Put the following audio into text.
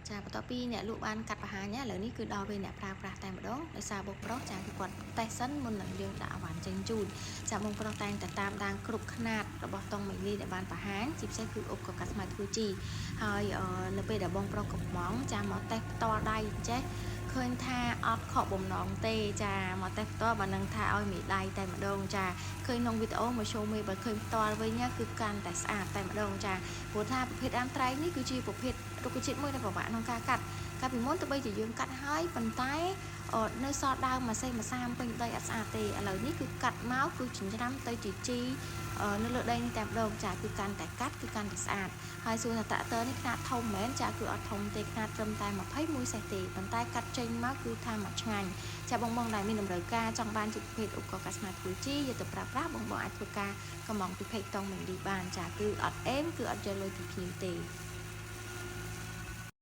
ចាបន្ទាប់ពីអ្នកលក់បានកាត់បង្ហាញឥឡូវនេះគឺដល់ពេលអ្នកប្រើប្រាស់តែម្ដងដោយសារបងប្រុសចាគឺគាត់តេស្តសិនមុននឹងយើងដាក់អីវ៉ាន់ចេញជូនចាបងប្រុសតែងតែតាមដានគ្រប់ខ្នាតរបស់តុងមីលីដែលបានបង្ហាញជាពិសេសគឺឧបករណ៍កាត់ស្មៅធ្វើជីហើយនៅពេលដែលបងប្រុសកំងចាមកតេស្តផ្ទាល់ដៃចេះឃើញថាអត់ខកបំណងទេចាមកតេស្តផ្ទាល់បើនឹងថាឲ្យមេដៃតែម្ដងចាឃើញក្នុងវីដេអូមក show មេបើឃើញផ្ទាល់វិញគឺកាន់តែស្អាតតែម្ដងចាព្រោះថាប្រភេទដើមត្រែងនេះគឺជាប្រភេទរុក្ខជាតិមួយដែលពិបាកក្នុងការកាត់កាលពីមុនទោះបីជាយើងកាត់ហើយប៉ុន្តែនៅសល់ដើមមួយសេមួយសាមពេញដីអត់ស្អាតទេឥឡូវនេះគឺកាត់មកគឺចិញ្ច្រាំទៅជាជីនៅលើដីនេះតែម្ដងចាគឺកាន់តែកាត់គឺកាន់តែស្អាតហើយសួរថាត្រាក់ទ័រនេះខ្នាតធំមែនចាគឺអត់ធំទេខ្នាតត្រឹមតែ21សេះទេប៉ុន្តែកាត់ចេញមកគឺថាមកឆ្ងាញ់ចាបងបងដែលមានតម្រូវការចង់បានជាប្រភេទឧបករណ៍កាត់ស្មៅធ្វើជីយកទៅប្រើប្រាស់បងបងអាចធ្វើការកម្មង់ពី page តង់មីលីបានចាគឺអត់អេមគឺអត់យកលុយពីភ្ញៀវទេ។